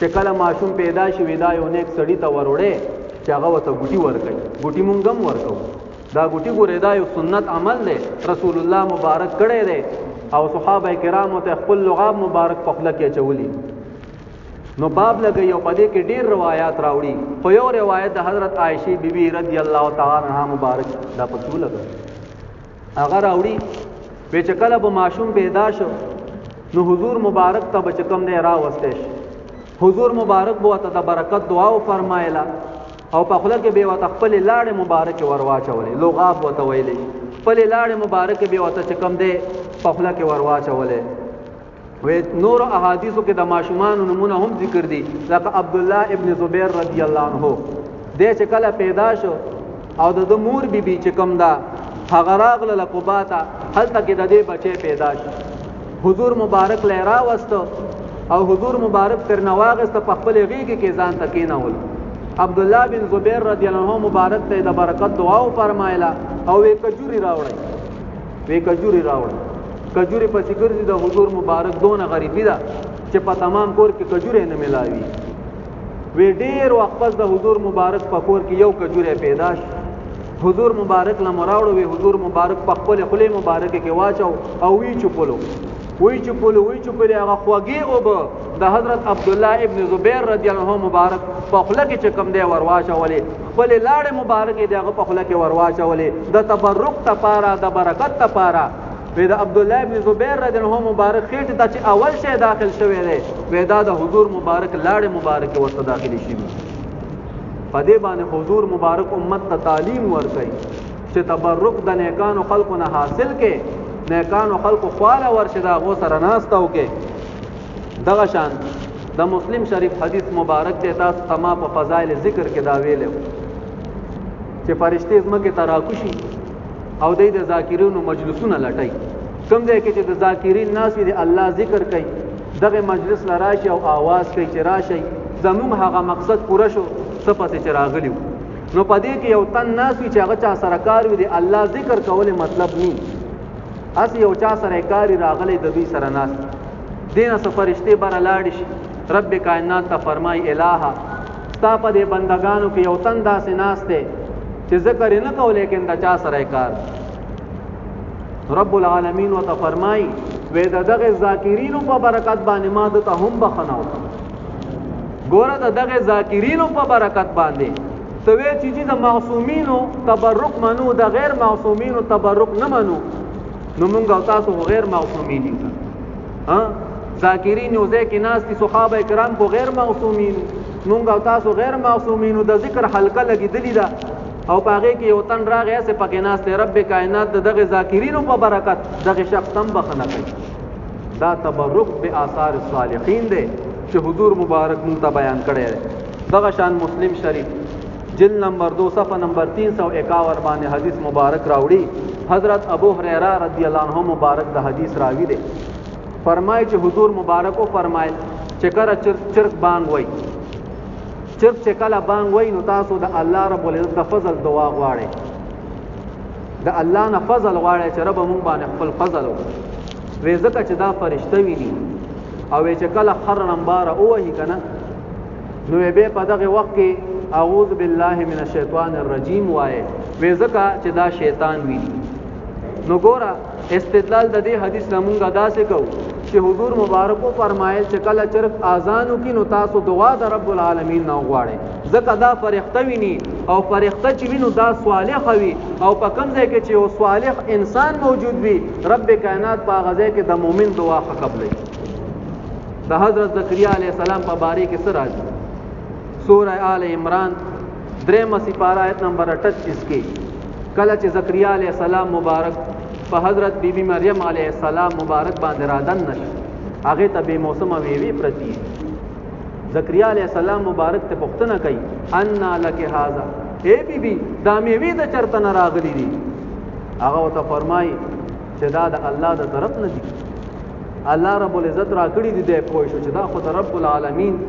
چې کله ماشوم پیدا شي ودا یو نیک سړی ته وروړي چې هغه ورته ګوټي ورکړي. ګوټي مونږ هم ورکو، دا ګوټي ګورې دا یو سنت عمل دی، رسول الله مبارک کړی دی او صحابه کرامو ته خپل لغاب مبارک په خوله کې اچولي. نو باب لګی او پدې کې ډیر روایت راوړي. خو یو روایت د حضرت عائشہ بی بی رضی الله تعالی عنها مبارک دا پکې لګا هغه راوړي. وی چې کله به ماشوم پیدا شو نو حضور مبارک ته به چې کوم دی راوستی شي، حضور مبارک به ورته د برکت دعا وفرمایله او په خوله کې به ورته خپلې لاړې مبارکې ورواچولې، لغاب ورته ویلې، خپلې لاړې مبارکې به ورته چې کوم دی په خوله کې ورواچولې. وی نور احادیثو کې د ماشومانو نمونه هم ذکر دي، لکه عبدالله ابن زبیر رضی الله عنه دی چې کله پیدا شو او د ده مور بی بی چې کوم ده هغه راغله قبا ته، هلته کې د دې بچی پیدا شو. حضور مبارک له راوسته او حضور مبارک تر نه واغسته په خپلې غېږې کې ځان ته کېنول. عبدالله بن زبیر رضی الله عنه مبارک ته د برکت دعا وفرمایله او وی کجوري راوړی، وی کجوري راوړی. کجوري پسې ګرځي، د حضور مبارک دونه غریبي ده چې په تمام کور کې کجوري نه ملاوي. وی ډیر وخت پس د حضور مبارک په کور کې یو کجوري پیدا شو. حضور مبارک له مراوړو، وی حضور مبارک په خپل خولې مبارک کې واچو او وی چوپلو، وی چوپلو، وی چوپلې. هغه خوږې اوبه د حضرت عبدالله ابن زبیر رضی الله عنه مبارک په خوله کې چې کوم دی ورواچولې، خپلې لاړې مبارکې د هغه په خوله کې ورواچولې د تبرک تپاره، د برکت تپاره. وی د عبدالله ابن زبیر رضی الله عنه مبارک خېټې ته چې اول شی داخل شوی دی، وی دا د حضور مبارک لاړې مبارکې ورته داخلې شوي. په دې باندې حضور مبارک امت ته تعلیم ورکوي چې تبرک د نیکانو خلقو نه حاصل کې، نیکانو خلقو خواله ورشي د هغو سره ناسته وکړي. دغه شان د مسلم شریف حدیث مبارک دی، تاسو ته ما په فضایل ذکر کې دا ویلی چې فرشتې ځمکې ته راکوشي او دی د ذاکرینو مجلسونه لټوي. کوم ځای کې چې د ذاکرین ناست وي د الله ذکر کوي، دغه مجلس له راشي او آواز کوي چې راشئ زموږ هغه مقصد پوره شو څه پسې چې راغلي وو. نو په دې کې یو تن ناست وي چې هغه چا سره کار وي، د الله ذکر کولې مطلب نی، هسې یو چا سره کاري راغلی د دوی سره ناست دې نه څه فرشتې بره لاړې شي. رب کائنات ته فرمایي الهه ستا په دې بندګانو کې یو تن داسې ناست دی چې ذکر یې نه کو لیکن د چا سره یې کار. رب العالمین ورته فرمایي وی د دغه ذاکرینو په برکت باندې ما ده ته هم بخښنه وکړه. ګوره د دغه ذاکرینو په برکت باندې ته وی چې د معصومینو تبرک منو، د غیر معصومینو تبرک نه منو، نو مونږ او تاسو غیر معصومین یو. ها ذاکرین یو ځای کې ناست دي، صحابه کرام خو غیر معصومین، مونږ او تاسو غیر معصومینو، د ذکر حلقه لګېدلې ده او په هغې کې یو تن راغی، هسې پکې ناست دی، رب کائنات د دغې ذاکرینو په برکت دغې شخص هم بخښنه کوي. دا تبرک به آثار الصالحین دی چې حضور مبارک مونږ ته بیان کړی دی. دغه شان مسلم شریف جلد نمبر 2 صفحه نمبر 351 باندې حدیث مبارک راوړي. حضرت ابو هريره رضی الله عنه مبارک د حدیث راوی دی، فرمایي چې حضور مبارک او فرمایل چې کله چرګ بانګ وای، چرګ چې کله بانګ وای نو تاسو د الله رب العزت د فضل دعا غواړئ، د الله نه فضل غواړئ چې رب مونږ باندې خپل فضل وکړي. وې ځکه چې دا فرشته ویني او چې کله خر رمباره ووهي که نه، نو به په دغه وخت کې اعوذ بالله من الشیطان الرجیم وایي، وې ځکه چې دا شیطان ویني. نو ګوره استدلال د دې حدیث نه مونږه داسې کوو چې حضور مبارک فرمایل چې کله چرګ اذان وکړي نو تاسو دعا د رب العالمین نه وغواړئ، ځکه دا فرښته ویني او فرښته چې وینو دا صالح وي، او په کوم ځای کې چې یو صالح انسان موجود وي رب کائنات په هغه ځای کې د مؤمن دعا ښه قبلوي. د حضرت زکریا علیه السلام په باره کې څه راځي؟ سوره آل عمران درېیمه سپاره آیت نمبر 38 کې کله چې زکریا علیه السلام مبارک په حضرت بیبي بی مریم علیه السلام مبارک باندې رادن نشو، هغه ته بے موسمه میوې پرتی. زکریا علیه السلام مبارک ته پوښتنه کوي ان لک هذا، اے بی بی دا میوې د چرته نه راغلي دي؟ هغه ورته فرمایي چې دا د الله د طرف نه دي، الله رب العزت راکړي دي. دی پوه شو چې دا خو د رب العالمین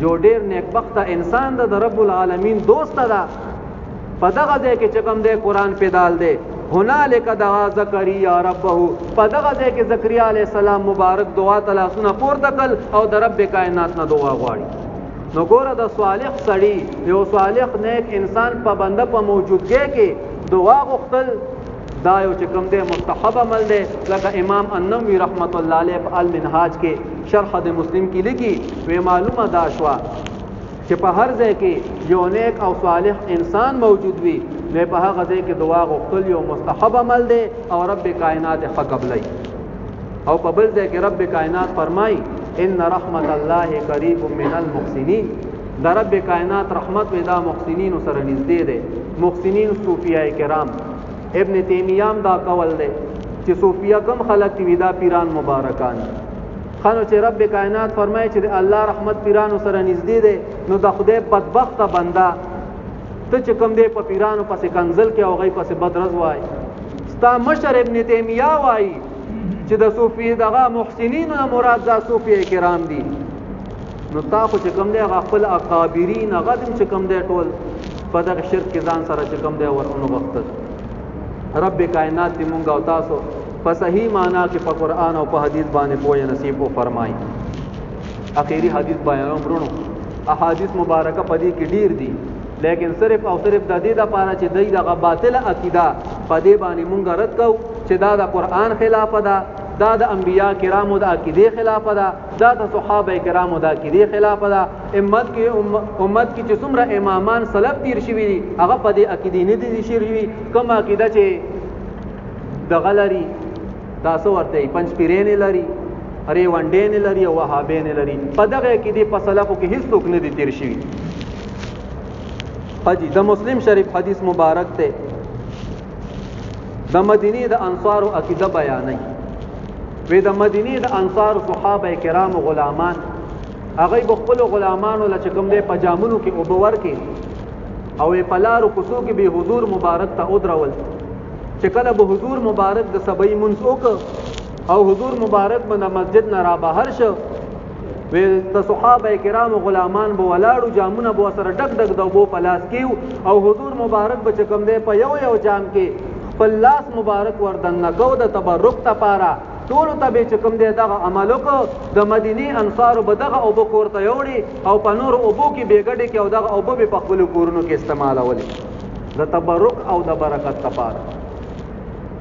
یو ډیر نیکبخته انسان ده، د رب العالمین دوست ده. په دغه ځای کې چې کوم دی قرآن پیدال دی، هنالک دعا زکریا ربه، په دغه ځای کې زکریا علیه السلام مبارک دعا ته لاسونه پورته کړل او د رب کائنات نه دعا غواړي. نو ګوره د صالح سړي، یو صالح نیک انسان په بنده په موجودګۍ کې دعا غوښتل دا یو چې کوم دی مستحب عمل دی. لکه امام النووي رحمت الله علیه په المنهاج کې شرح د مسلم کې لیکي، وی معلومه دا شوه چې په هر ځای کې یو نیک او صالح انسان موجود وي نو په هغه ځای کې دعا غوښتل یو مستحب عمل دی او رب کائنات ښه قبلوي. او په بل ځای کې رب کائنات فرمایي ان رحمت الله قریب من المحسنین، د رب کائنات رحمت وی دا محسنین سره نږدې دی. محسنین صوفیای کرام، ابن تیمیه هم دا قول دی چې صوفیا کم خلک دي دا پیران مبارکان خانو چې رب کائنات فرمایي چې د الله رحمت پیرانو سره نږدې دی، نو د خدای بدبخته بنده ته چې کوم دی په پیرانو پسې کنزل کې او غي پسې بد رز وای. ستا مشر ابن تیمیه وای چې د صوفي دغه محسنین نه مراد دا صوفي کرام دي، نو تا خو چې کوم دی هغه خپل اکابرین هغه دم چې کوم دی ټول په دغه شرک کې ځان سره چې کوم دی ورونو غوښتل. رب کائنات دې مونږ او تاسو په صحیح معنا کې په قرآن او په حدیث باندې پوهه نصیب او فرمایي. اخیری حدیث بیانوم ورونو، احادیث مبارکه په دې کې ډیر دي، لیکن صرف او صرف د دې لپاره چې دوی دغه باطله عقیده په دې باندې مونږ رد کوو چې دا د قرآن خلاف ده، دا د انبیا کرامو د عقیدې خلاف ده، دا د صحابه کرامو د عقیدې خلاف ده. امت کې چې څومره امامان سلف تیر شوي دي هغه په دې عقیدې نه دي شوي. کومه عقیده چې دغه لري دا څه ورته وایي، پنځ پیرین لري، ریونډین لري او وهابین لري، په دغه عقیدې په سلفو کې هیڅوک نه دي تیر شوي. حجی د مسلم شریف حدیث مبارک ته د مدینه د انصارو عقیده بیانوي. وی د مدینه د انصار صحابه کرام غلامان هغه به خپل غلامانو له چې کوم دی په جامونو کې اوبه ورکې او په لارو کوڅو کې به حضور مبارک ته ودرول چې کله به حضور مبارک د سبعی منځ وکړ او حضور مبارک به د مسجد نه را بهر شو، وی د صحابه کرام غلامان به ولاړو، جامونه به سره ډک ډک د اوبو په لاس کې او حضور مبارک به چې کوم دی په یو یو جام کې خپل لاس مبارک وردننه کو د تبرک لپاره. ټولو ته به چې کوم دی دغه عمل وکړو. د مدینې انصارو به دغه اوبه کور ته یوړي او په نورو اوبو کې به ګډې کې او دغه اوبه به په خپلو کورونو کې استعمالولې د تبرک او د برکت لپاره.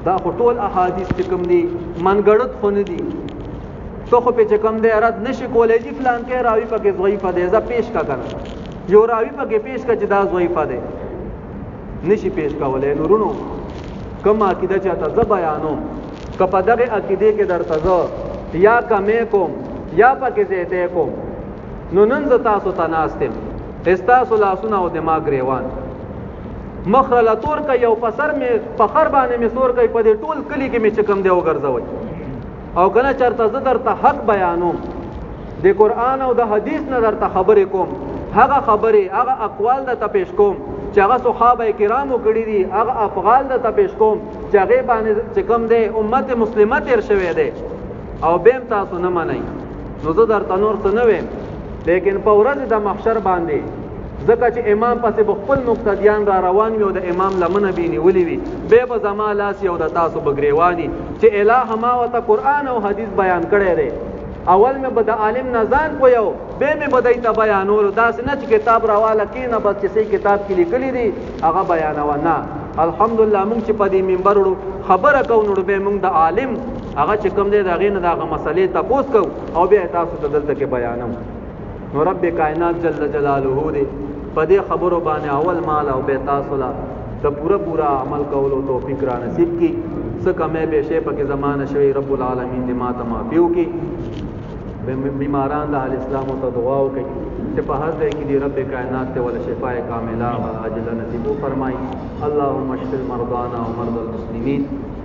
دا خو ټول احادیث چې کوم دي منګړت خو نه دي، ته خو پې چې کوم دی رد نشي کولی جي فلانکی راوي پکې ضعیفه دی، زه پیش کا که نه، یو راوي پکې پیش کا چې دا ضعیفه دی، نشي پیش کولی. نو وروڼو کومه عقیده چې ته زه بیانوم که په دغې عقیدې کې درته زه یا کمی کوم یا پکې زیاتی کوم، نو نن زه تاسو ته ناست یم، ستاسو لاسونه او دماغ ګریوان. مخ راله تور کوي او په سر مې په خر باندې مې سور کوي، په دې ټول کلي کې مې چې کوم دی وګرځوي. او کنه چرته زه درته حق بیانوم، د قرآن او د حدیث نه درته خبرې کوم، هغه خبرې هغه اقوال درته پیش کوم چې هغه صحابه کرامو کړي دي، هغه افعال درته پیش کوم چې هغې باندې چې کوم دی امت مسلمه تېر شوی دی، او بیا هم تاسو نه منئ، نو زه درته نور څه نه ویم. لیکن په ورځ د محشر باندې ځکه چې امام پسې به خپل مقتدیان را روان وي او د امام لمنه به نیولې وي، بیا به زما لاس یو د تاسو به ګریواني چې الهه ما ورته قرآن او حدیث بیان کړی دی، اول مې به د عالم نه ځان پویو، بیا مې به دی ته بیانولو، داسې نه چې کتاب راواله کښېنه بس چې څه کتاب کې لیکلي دي هغه بیانوه. نه، الحمدلله موږ چې په دې منبر وړو خبره کوو، نو بیا موږ د عالم هغه چې کوم دی د هغې نه د هغه مسئلې تپوس کوو او بیا یې تاسو ته دلته کې بیانوم. نو رب کائنات جل جلاله دې په دې خبرو باندې اول مال او بیا تاسو له د پوره پوره عمل کولو توفیق را نصیب کړي. څه کمې به شي پکې زمانه شوی، رب العالمین دې ماته معافي وکړي. بیماران د اهل اسلام ته دعا وکړي چې په هر ځای کې دی رب کائنات ته ول شفاء کامله او عاجله نصیب وفرمایي. اللهم اشف المرضانا ومرضى المسلمين،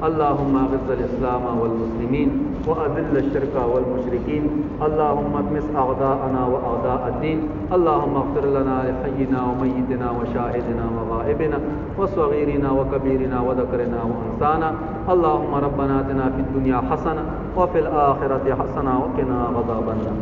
اللهم اعز الاسلام والمسلمين واذل الشرك والمشركين، اللهم اطمس اعداءنا واعداء الدين، اللهم اغفر لنا لحينا وميتنا وشاهدنا وغائبنا وصغيرنا وكبيرنا وذكرنا وانثانا، اللهم ربنا اتنا في الدنيا حسنه وفي الاخره حسنه وقنا عذاب النار.